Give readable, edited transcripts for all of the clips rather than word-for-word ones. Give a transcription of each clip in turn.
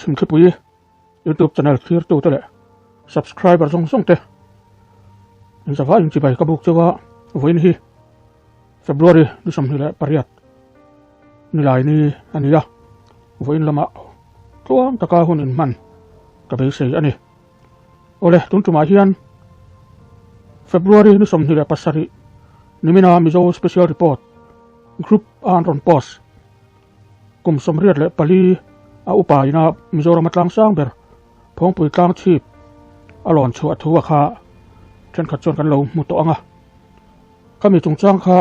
Chhimthlipui YouTube channel thlirtu te leh subscriber zawng zawng te in zavai in chibai ka buk chauh a, vawiin hi February ni 28 nilai ni a ni a, vawiin lamah tluang taka hun inhman ka beisei a ni. Awle, tun tumah hian February ni 27 nimina Mizo Special Report Group a an rawn post kum 84 a upa ina Mizoram a tlang sang ber Phawngpui tlang chhip a lawn chhuah thu a kha thenkhat chuan kan lo hmu tawh ang a. Khami chungchang kha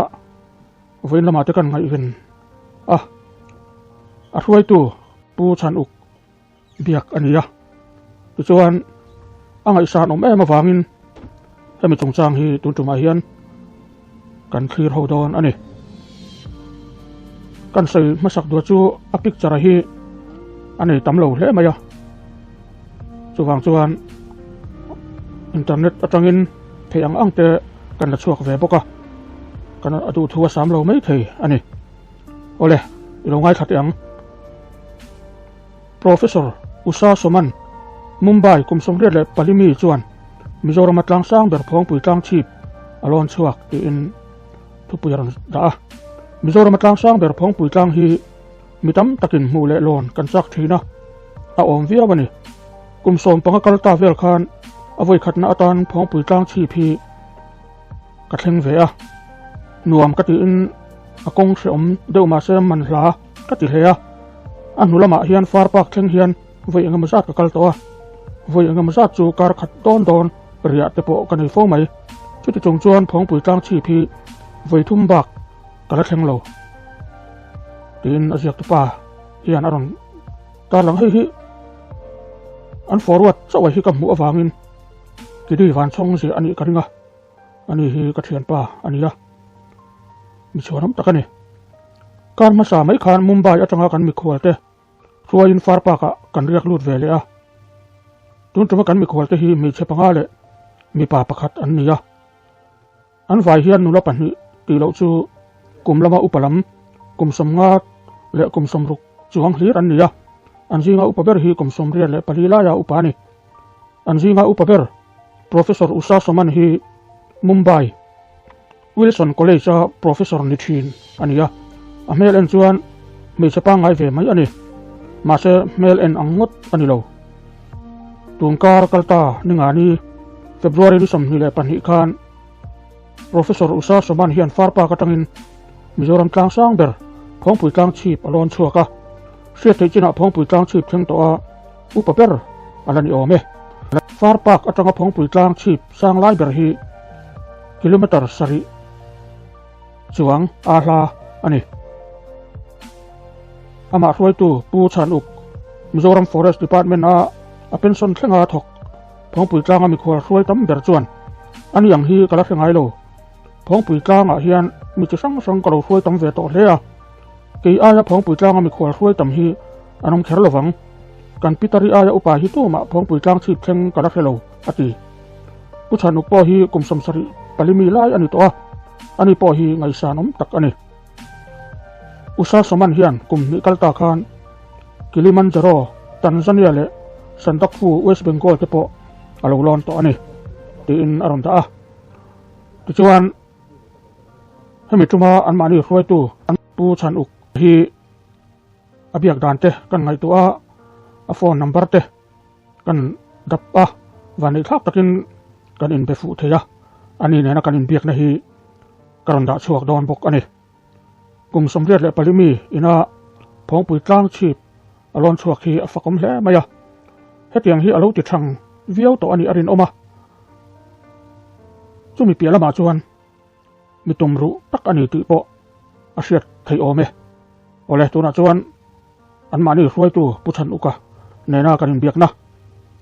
vawiin lamah te kan ngaihven a, a hruaitu Pu Chhan Uk biak a ni a. Tichuan a ngaihsan awm em avangin hemi chungchang hi tun tumah hian kan thlir ho dawn a ni. Kan sawi hmasak duah chu a picture hi a nei tam lo hle mai a. Chuvang chuan internet atangin thei ang ang te kan la chhuak ve bawk a. Kan a duh thu a sam lo mai thei a ni. Awle, i lo ngaithla teh ang. Professor Usha Soman, Mumbai kum 84 mi chuan Mizorama tlang sang ber Phawngpui tlang chhip a lawn chhuak tiin thupui a rawn dah a. Mizorama tlang sang ber Phawngpui tlang hi mi tam takin hmuh leh lawn kan chak thin a, a awm viau a ni. Kum 15 kal ta vel khan a vawikhatna atan Phawngpui tlang chhip hi ka thleng ve a, nuam ka tiin a kawng hrehawm deuh mahse man hla ka ti hle a, a hnu lamah hian far park thleng hian vawi engemaw zat ka kal tawh a, vawi engemaw zat chu kar khat dawn dawn riah te pawh ka nei fo mai, chuti chung chuan Phawngpui tlang chhip hi vawi thum bak ka la thleng lo tiin a ziak tupa hian a rawn tarlang hei hi an forward chauh a hi ka hmuh avangin Kidi Vanchhawng ziah a nih ka ring a. Ani hi ka thianpa a ni a, mi chhuanawm tak a ni. Kar hmasa mai khan Mumbai atanga kan mikhual te hruaiin Far Park ah kan riak lut ve leh a. Tun tuma kan mikhual te hi hmeichhe panga leh mipa pakhat an ni a. An vai hian nula pahnih tih loh chu kum lama upa lam kum 50 leh kum 60 chuang hlir an ni a. An zinga upa ber hi kum 84 laia upa a ni. An zinga upa ber Professor Usha Soman hi Mumbai Wilson College-a Professor ni thin a ni a, a hmel en chuan hmeichhe pangngai ve mai a ni. Mahse hmel en ang ngawt a ni lo. Tunkar kalta ningani February ni 22 khan Professor Usha Soman hian Far Park atangin Mizoram tlang sang ber Phawngpui tlang chhip a lawn chhuak a, hriat theih chinah Phawngpui tlang chhip thleng tawh a upa ber a la ni awm e. Far Park atanga Phawngpui tlang chhip sang lai ber hi kilometre sarih chuang a hla a ni. Amah hruaitu Pu Chhan Uk, Mizoram Forest Department a a pension thlenga thawk Phawngpui tlanga mikhual hruai tam ber chuan ani ang hi ka la hre ngai lo. Phawngpui tlangah hian mi chi hrang hrang ka lo hruai tam ve tawh hle a, kei aia Phawngpui tlanga mikhual hruai tam hi an awm kher lovang. Kan Pitari aia upa hi tumah Phawngpui tlang chhip thleng ka la hre lo, a ti. Pu Chhanuk pawh hi kum 74 mi lai a ni tawh a, ani pawh hi ngaihsan awm tak a ni. Usha Soman hian kum hnih kal ta khan Kilimanjaro, Tanzania leh Sandakphu, West Bengal te pawh a lo lawn tawh a ni, tiin a rawn dah a. Tichuan, hemi tuma anmahni hruaitu an Pu Chhan Uk hi a biak dan te kan ngaihtuah a, a phone number te kan dap a, vanneih thlak takin kan inbe fuh thei a, ani nena kan inbiakna hi ka rawn dah chhuak dawn bawk a ni. Kum 84 mi ina Phawngpui tlang chhip a lawn chhuak hi a fakawm hle mai a, hetiang hi a lo ti thang viau tawh a nih a rinawm a. Chumi piah lamah chuan mi tum ruh tak a ni tih pawh a hriat theih awm e. Awle, tunah chuan anmahni hruaitu Pu Chhan Uka nena kan inbiakna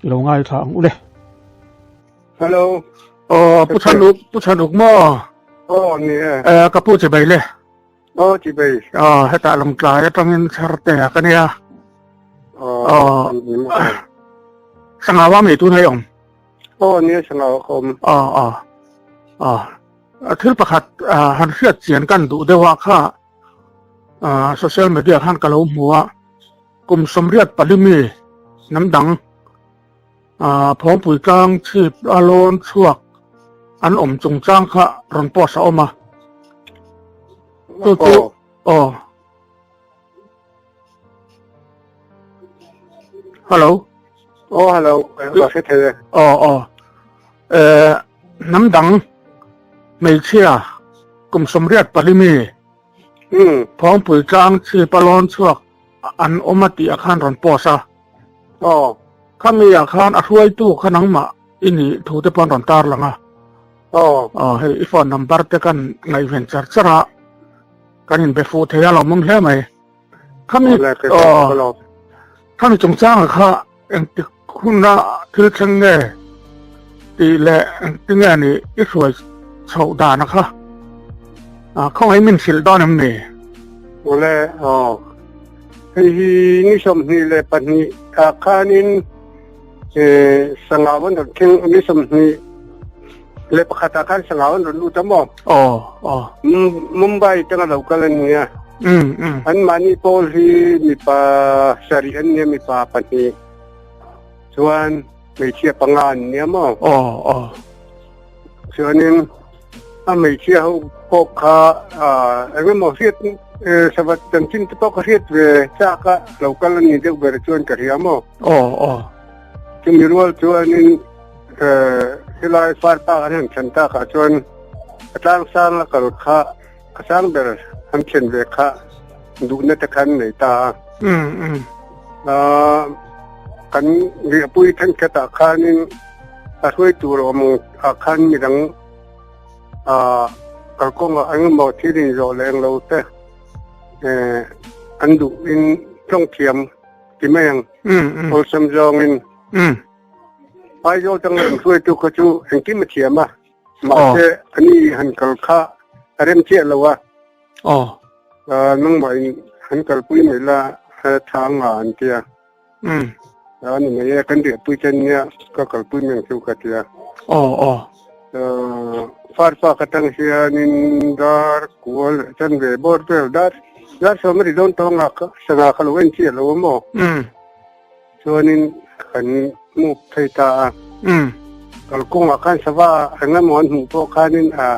i lo ngaithla ang u le. Hello. Aw, Pu Chhan Uk, Pu Chhan Uk maw? Aw, ni e. Eh, ka pu chi bai le. Aw, chi bai. Aw, hetah Lawngtlai atangin Chharte a ka nia. Aw, Sangawa mi tun hei awm. Aw, ni e, Sangawa ka awm. Aw, aw. Aw. Thil pakhat han hriat chian kan duh deuh a kha social media khan ka lo hmu a. Kum 84 mi. Hnam dang Phawngpui tlang chhip a lawn chhuak an awm chungchang kha rawn post a awm a. Chu chu aw. Hello. Aw hello, ka hre thei e. Aw aw. Hnam dang hmeichhia kum 84 mi Phawngpui tlang chhip a lawn chhuak an awm a tih ah khan rawn post a. Aw. Khami ah khan a hruaitu kha nangmah i nih thu te pawh an rawn tar lang a. Aw. Aw hei i phone number te kan ngaihven char char a, kan inbe fuh thei a lawmawm hle mai. Khami aw khami chungchang ah kha engtik huna thil thleng nge tih leh engtinge nih i hruai chhoh dan a kha khawngaih min hrilh dawn em ni? Awle aw hei hi ni 22 ah khanin sangau an rawn thleng ni 21 ah khan sangau an rawn lut a maw? Aw aw Mumbai tanga lo kal an nia. An mahni pawl hi mipa sarih an nia mipa pahnih chuan hmeichhia panga an nia maw? Aw aw. Chuanin a hmeichhia ho pawh kha eng emaw hriat savat chanchin te pawh ka hriat ve chak a lo kal a ni deuh ber chuan ka hria maw? Aw aw. Chumi rual chuanin helai far park an han thlen takah chuan a tlangsang a kal kha A sang ber an thlen ve kha duhna te khan nei ta a. Kan riahpui thenkhatah khanin a hruai tur awm ah khan midang kalkawngah engemaw thil inzawh leh englo te an duhin tawng thiam ti mai ang awlsam zawngin Aizawl tanga an hruaitu kha chu engkim a thiam a. Mahse ani han kal kha a rem chiah lo a. Aw. Nangmah in han kalpui mai la tha nga an tia. A ni mai e kan riahpui chen nia ka kalpui mai ang chu ka tia. Aw aw. Farpak atang hianin dar kual chan ve bawr vel dar dar sawm a ri dawn tawh nga sangha kha lo en chiah lo a maw. Chuanin kan move thei ta a. Kalkawngah khan sava eng emaw an hmuh pawh khanin a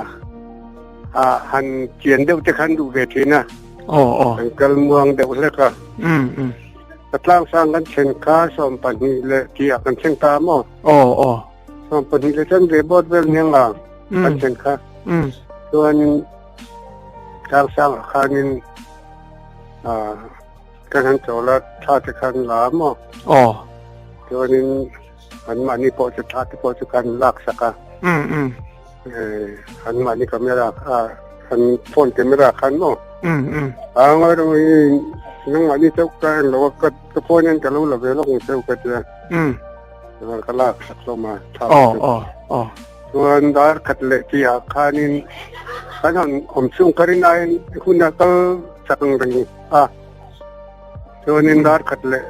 a han chian deuh te khan duh ve thin a. Aw aw. Kan kal muang deuh hlek a. Ka tlangsang kan thlen kha 12 leh tih ah kan thleng ta maw? Aw aw. 12 leh chan ve bawt vel hniang a kan thlen kha. Chuanin tlangsang ah khanin a Kan han chawl a, tha te khan la a maw? Aw. Chuanin anmahni pawh chu tha te pawh chu kan lak sak a. Um um. Anmahni camera kha an phone camera khan maw? Um um. A ngawi rawh i nangmahni chauh ka en lo a, ka ka phone hian ka lo la ve lawk ang cheu ka tia. Um. Chuan ka lak sak hlawm a tha Aw aw aw. Chuan dar khat leh tihah khanin kan han awm chhung ka rin aiin hun a kal chak ang reng a. Chuanin dar khat leh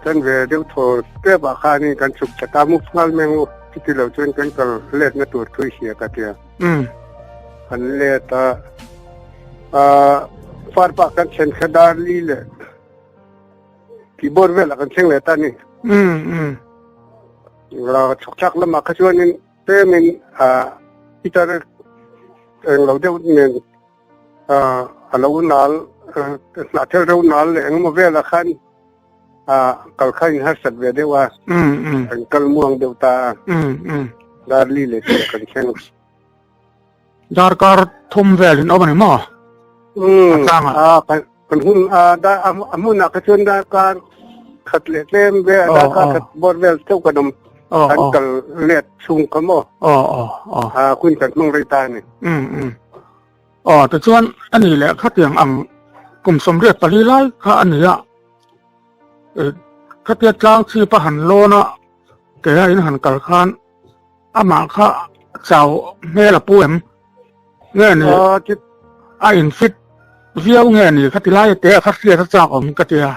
chan ve deuh thaw tep ah khanin kan chhuk thla ta mup nghal mai ang u. Chuti lo chuan kan kal letna tur thui hria ka tia. Kan let a, far pah kan thlen kha dar li leh keyboard velah kan thleng leh ta a ni. Chhuk thlak lamah kha chuanin tlemin guitar englo deuh nen a lo nal hnahthel reuh nal leh engemaw velah khan kal kha in harsat ve deuh a kan kal muang deuh ta a Darli leh tih kan thleng. Darkar thum vel in awm a ni maw? A tlangah. Kan hun a hmunah kha chuan darkar khat leh tlem vel darkar khat bawr vel chauh kan awm. Kan kal let chhung kha maw? Hun kan hmang rei ta a ni. Aw tichuan a ni leh khatiang ang kum 84 lai kha a ni a. Khatia tlang chhip a han lawn a ke a in han kal khan Amah kha chau hmel a pu em? Nge ni a in fit viau nge ni kha ti lai te kha hriat a chak awm ka tia.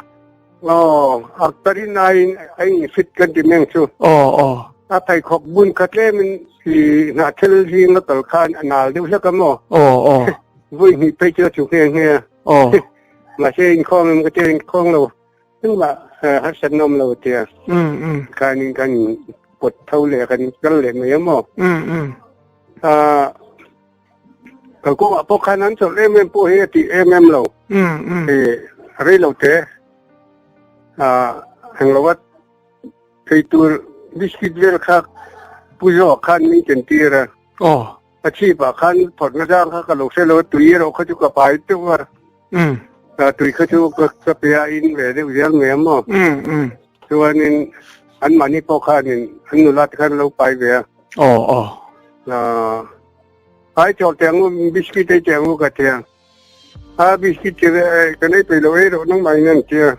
Aw, a ka rin aiin a in fit kan ti meng chu. Aw aw. A pheikhawk bun kha tlemin i hnahthel zing a kal khan a nal deuh hlek a maw? Aw aw. Vui hnih phei chu a chu nghe nghe a. Aw. Mahse inkhawng em ka tia inkhawng lo. Engmah harsatna awm lo tia. Khanin kan pawt tho leh kan kal leh mai a maw? Kalkawngah pawh khan an chawlh em em pawh hi a tih em em lo. Rei lo te englo a thei tur biscuit vel kha Pu Zoa khan min ken tir a. A chhipah khan phawrhna zang kha ka lo hre lo a, tui erawh kha chu ka pai teuh a. Tui kha chu ka pe a in ve deuh zel mai a maw. Chuanin anmahni pawh khanin an nula te khan lo pai ve a. Ai chawlh teh ang u, biscuit ei teh ang u ka ti a. A biscuit che kan ei peih lo ei rawh nangmah in an ti a.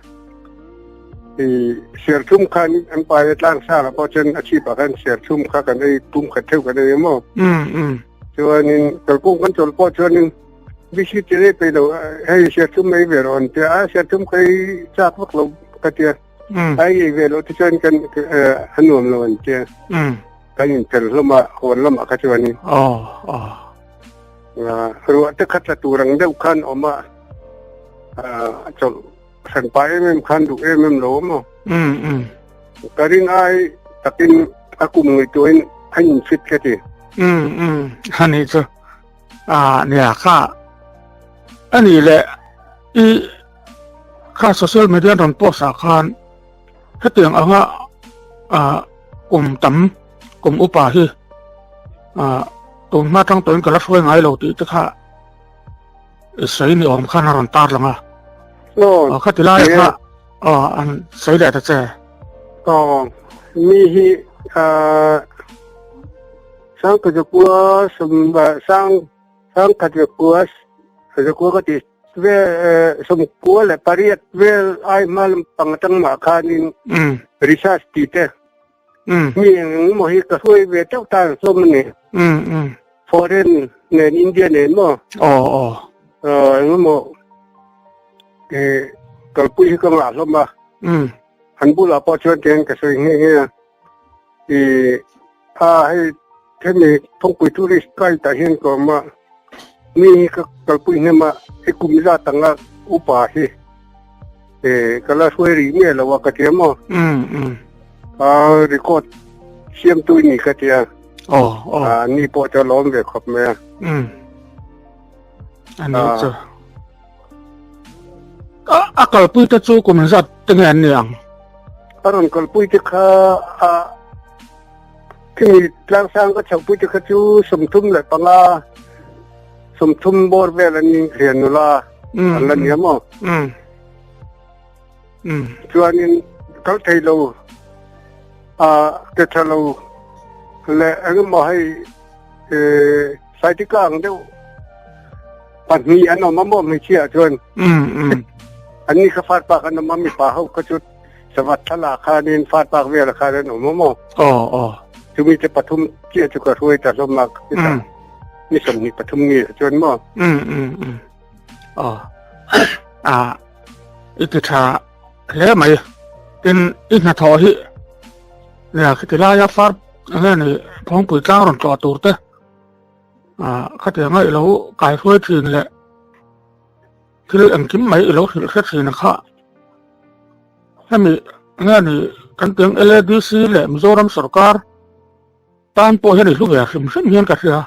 I serthlum khan an pai a tlang sar ah pawh chuan a chhip ah khan serthlum kha kan ei pum khat theuh kan ei a maw. Chuanin kalkung kan chawlh pawh chuanin biscuit che ei peih lo hei serthlum ei ve rawh an ti a. A serthlum kha ei chak vak lo ka ti a. A ei ve loh te chuan kan a nuam lo an ti a. Kan inphel hlawm a, hawn lamah kha chuanin. Ruah te kha tla tur ang deuh khan awm a, chawlh hran pa em em khan duh em em lo maw. Ka rin ai takin a kum ngaihtuahin a infit ka ti. A nih chu. A nia kha a nih leh i kha social media rawn post ah khan hetiang anga kum tam kum upa hi tun hma tang tawhin ka la hruai ngai lo tih te kha i sawi ni awm khan a rawn tar lang a. Kha ti lai kha an sawi leh ta che. Aw, mi hi sangkhatkua sang sangkhatkua zakua ka ti vel 98 vel ai hma lampang atang mah khanin research tih te mi eng eng maw hi ka hruai ve teuh ta ang hlawm a ni. Foreign nen India nen maw? Aw. Eng emaw kalpui hi ka ngah hlawm a. An bulah pawh chuan tihian ka sawi nghe nghe a. I a hei hemi thawngpui tourist guide ah hian ka awm a. Mi hi ka kalpui hnem a, i kum zat anga upa hi ka la hruai rih miah lo a ka ti a maw? A record siamtu i ni ka ti a. A ni pawh chu a lawm ve khawp mai a. A ni chu. A kalpui te chu kum zat te nge an ni ang? A rawn kalpui te kha a Khimi tlangsang ka chhohpui te kha chu 35, 30 bawr vel an inhrian nula an la nia maw? Chuanin kal thei lo a ke tha lo leh engemaw hei saitika ang deuh pahnih an awm a maw hmeichhia chuan an ni kha far pak an awm a mipa ho kha chu Savat thlalak khanin far pak velah khan an awm a maw? Aw, aw. Chumi te pathum chiah chu ka hruai ta hlawm a, chutah ni 23 ni ah chuan maw? Um, um, um. Aw. A, i ti tha hle mai. Tin, i hnathawh hi nia khiti laia far nge ni Phawngpui tlang rawn tlawh tur te a khatianga i lo kai hruai thin leh Thil engkim mai i lo hrilh hre thin a kha. Hemi nge ni kan tiang LADC leh Mizoram sorkar tan pawh hian i hlu ve hrim hrim hian ka hria.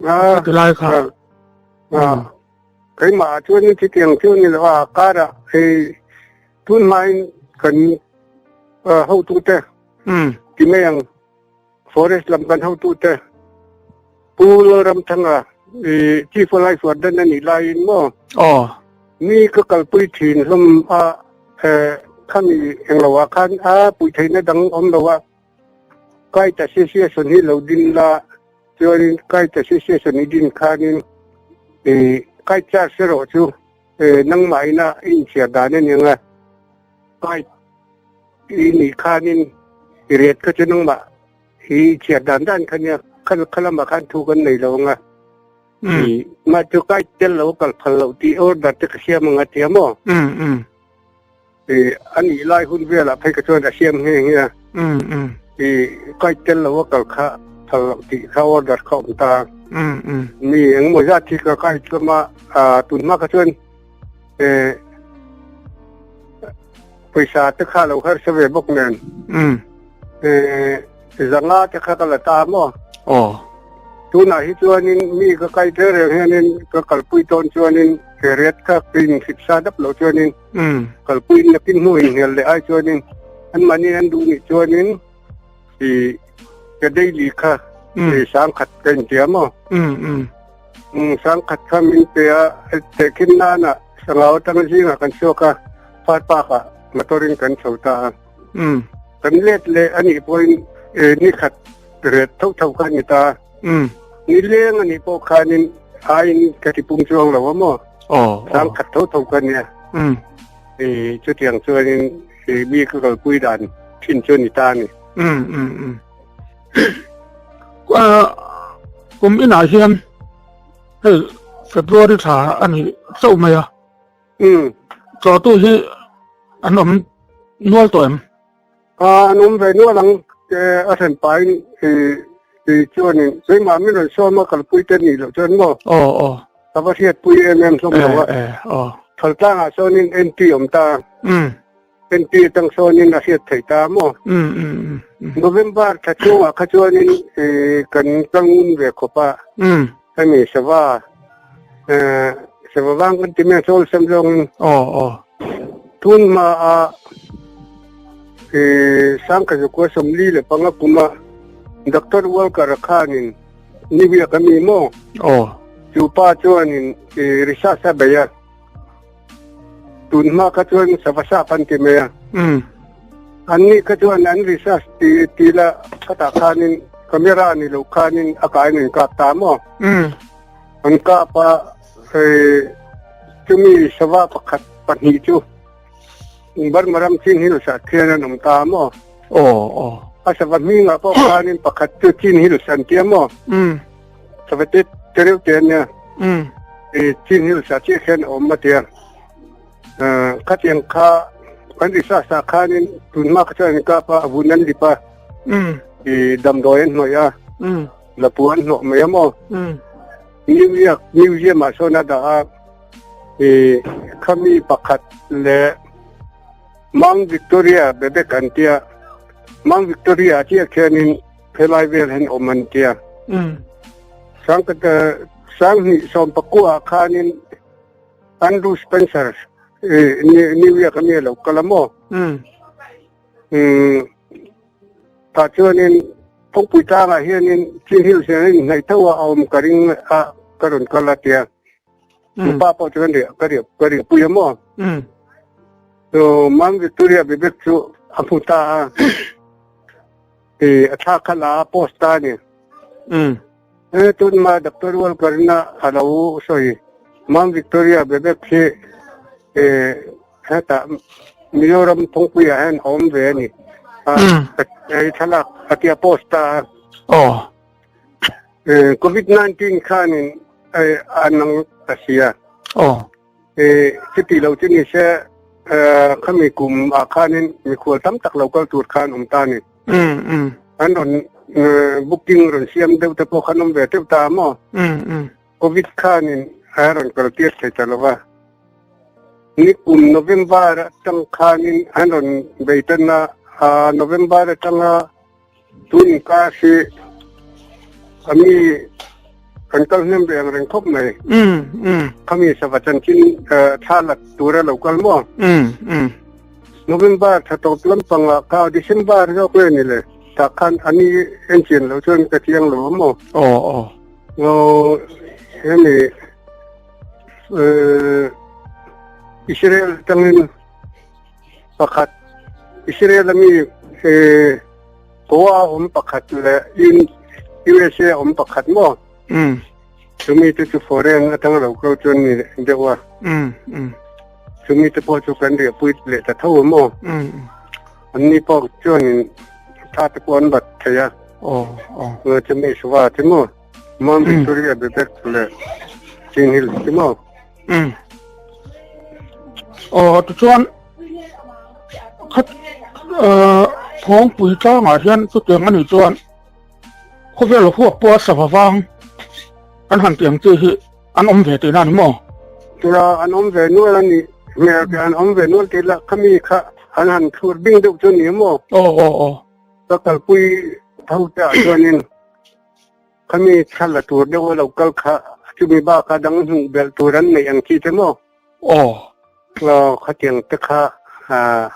Ka ti lai kha. Keimah chuan in chutiang chu ni lo a karah hei tun hmain kan hotute ti mai ang. Forest lam kan hotute Pu Lalramthanga i Chief of Life Warden a nih laiin maw? Aw. Mi ka kalpui thin hlawm a khami englo ah khan a puih theihna dang awm lo a, Kite Association hi lo din la, chuanin Kite Association i din khanin i Kite charge erawh chu nangmah ina i inchhiar dan a ni ang a, Kite I nih khanin i ret kha chu nangmah i chhiar dan dan kha nia kha lamah khan thu kan nei lo anga i mah chu kai tel lo kal phal loh tih order te ka siam anga tia maw i a nih lai hun velah phei ka chuan a siam nghe nghe a i kai tel lo a kal kha phal loh tih kha order kha awm ta mi engemaw zat hi ka kai tlawm a tun hma kha chuan. Pawisa te kha lo harsa ve bawk nen. Zanga te kha ka la ta maw? Aw. Tunah hi chuanin mi ka kai tel reng hianin ka kalpui tawn chuanin he rate kha ka inhrip sa dap loh chuanin kalpui nakin hnu inhnial leh ai chuanin anmahni an duh nih chuanin i ka daily kha i sangkhat ka intia maw? Sangkhat kha min pe a, tehkhin nana sangau atanga zingah kan chhuak a, Far Park ah motor in kan chho ta a. Kan let leh a nih pawhin ni khat ret tho tho kha a ni ta. Ni leng a nih pawh khanin aiin ka ti pung chuang lo a maw? Sang khat tho tho kha a nia. Chutiang chuanin mi ka kalpui dan thin chu a ni ta a ni. Kum inah hian hei February thla a ni chauh mai a. Umm. Tlawhtu hi an awm nual tawh em? A, an awm ve nual ang. A hran pahin i chuanin keimah min rawn sawm a kalpui te nih loh chuan maw? Aw, aw. Ka va hriatpui em em hlawm lo a. E, e, aw. Thaltlangah sawnin NT awm ta. Umm. NT atang sawnin a hriat theih ta maw? Umm, umm, umm, umm. November thla chhungah kha chuanin kan tang ve khawp a. Umm. Hemi sava sava vang kan ti mai a chawl sem zawngin. Aw, aw. Tun hma a Sangkazukua 45 kuma Doctor Walker a khanin New York a mi maw? Aw. Chu pa chuanin research a bei a. Tun hma kha chuan sava sap an ti mai a. An ni kha chuan an research ti ti la khatah khanin camera ni lo khanin a kain an kap ta maw? An kap a hei chumi sava pakhat pahnih chu Burma ram Chin Hills ah khian an awm ta maw? Aw aw. A sava hmingah pawh khanin pakhat chu Chin Hills an tia maw? Sava te te reuh te ania. I Chin Hills ah chiah khian a awm a tia. Khatiang kha kan research ah khanin tunhma kha chuan an kap a, a vun an lip a. I damdawi an hnawih a. Lapu an hnawh mai a maw? New York Museum ah sawn a dah a. I khami pakhat leh Mount Victoria bebek an tia. Mount Victoria chiah khianin Phelai vel hian awm an tia. Sanghnih sawmpakua ah khanin Andrew Spencer New York a mi a lo kal a maw? Tah chuanin Phawngpui tlangah hianin Chin Hills hian an inhnaih tho a, a awm ka ring a, ka rawn kal a tia. Nupa pawh chu kan riah ka riah ka riahpui a maw? So Mount Victoria bebek chu a hmu ta a. I a thla kha la a post ta a ni. E tun ma Doctor Walker na a lo sawi Mount Victoria bebek hi e heta Mizoram Phawngpui ah hian a awm ve a ni. A hei thlalak a tia post ta a. Aw. Covid 19 khanin a nang ta sia. Aw. Chuti lo chu ni se khami kum ah khanin mikhual tam tak lo kal tur khan awm ta ni. An rawn booking rawn siam deuh te pawh khan awm ve teuh ta maw? Covid khanin a rawn kal tir thei ta lo va. Ni kum November atang khanin an rawn bei tan a, November atanga Tun inkar hi a mi kan kal hnem ve ang reng khawp mai. Khami sava chanchin thla lat tura lo kal maw? November thla tawp lampangah kha December zawk nge ni le? Tah khan a ni enchian lo chuan ka chiang lo a maw? Aw aw. Aw hemi Israel tangin pakhat Israel ami Goa awm pakhat leh USA awm pakhat maw? Mm. Chumi te chu foreign atang lo kal chuan ni deuh a. Mm, mm. Chumi te pawh chu kan riahpui leh ta tho maw? Mm. An ni pawh chuanin tha te pawh an bat thei a. Oh, oh. Chumi suva te maw? Mount Victoria Bebek leh Chin Hills te maw? Mm. Aw tichuan khat Phawngpui tlangah hian chutiang a nih chuan khawvel huap pawha sava vang an han tih ang chi hi an awm ve tihna a ni maw? Tia an awm ve nual a nih hmel ke an awm ve nual tih lah khami kha. An han thlur bing deuh chu ni maw? Aw aw aw. Ka kalpui tho te ah chuanin khami thla la tur deuh a lo kal kha chumi baka dang hmuh belh tur an neih ang chi te maw? Aw. Aw khatiang te kha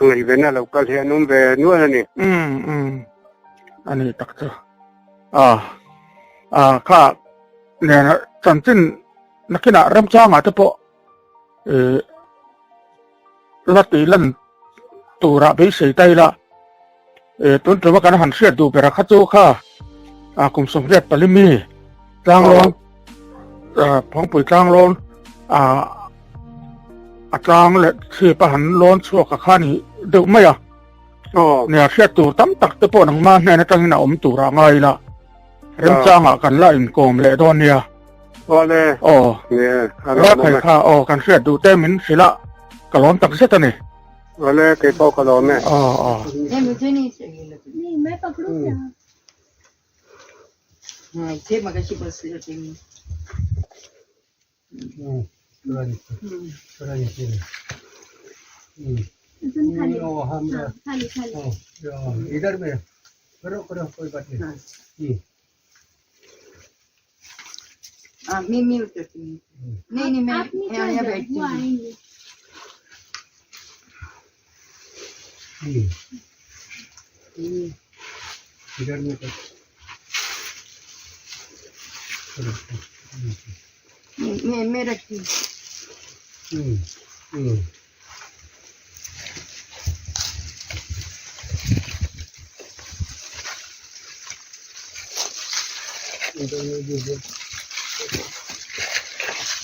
ngaihven a lo kal hi an awm ve nual a ni. Umm umm a ni tak chu. Ah ah kha nena chanchin nakinah remchangah te pawh eh la tih lan turah beisei ta ila eh tun tuma kan han hriat duh ber a kha chu kha a kum 84 mi tlanglawn phawngpui tlanglawn a a tlang leh chhip a han lawn chhuak a kha ni deuh mai a nia hriat tur tam tak te pawh nangmah hnen atangin a awm turah ngai ila remchangah kan la inkawm leh dawn nia. Awle. Aw. Rakhai kha aw kan hriat duh te min hrilh a ka lawm tak zet a ni. Awle kei pawh ka lawm e. Aw aw.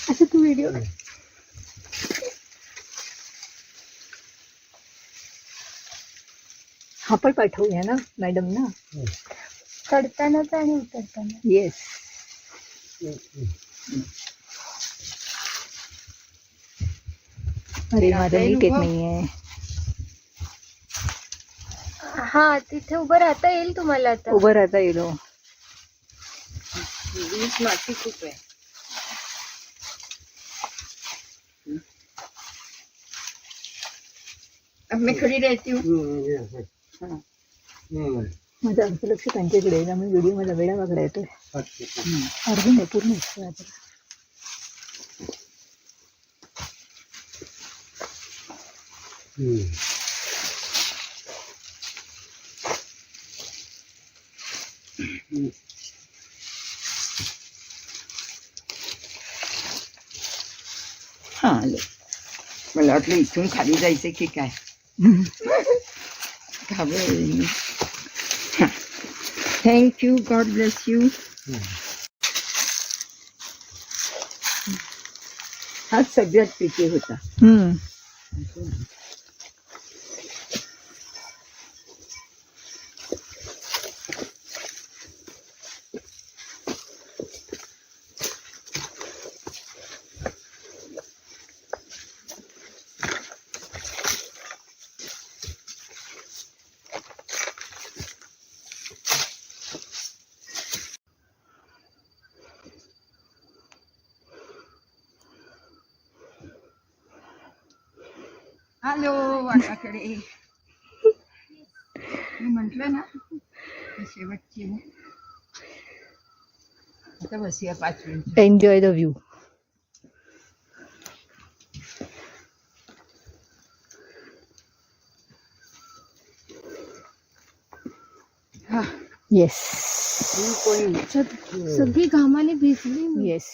अच्छा तू video हा पण पाठवूया ना मॅडम ना चढतानाच आणि उतरताना येस अरे माझं नीट येत नाहीये हा तिथे उभं राहता येईल तुम्हाला आता उभं राहता येईल हो. वीज माती खूप आहे अब मैं खड़ी रहती हूँ माझं अर्ध लक्ष त्यांच्याकडे आहे त्यामुळे व्हिडिओ माझा वेडावाकडा येतोय अर्ध नाही पूर्ण येतोय आता. हा आले मला वाटलं इथून खाली जायचं की काय घाबरले मी thank you God bless you हा सगळ्यात पिके होता हम्म. आलो वाटाकडे मी म्हंटल ना ही शेवटची आहे. आता बसूया 5 मिनिटं enjoy the view हा येस व्ह्यू पॉइंट सगळी घामाने भिजली मी येस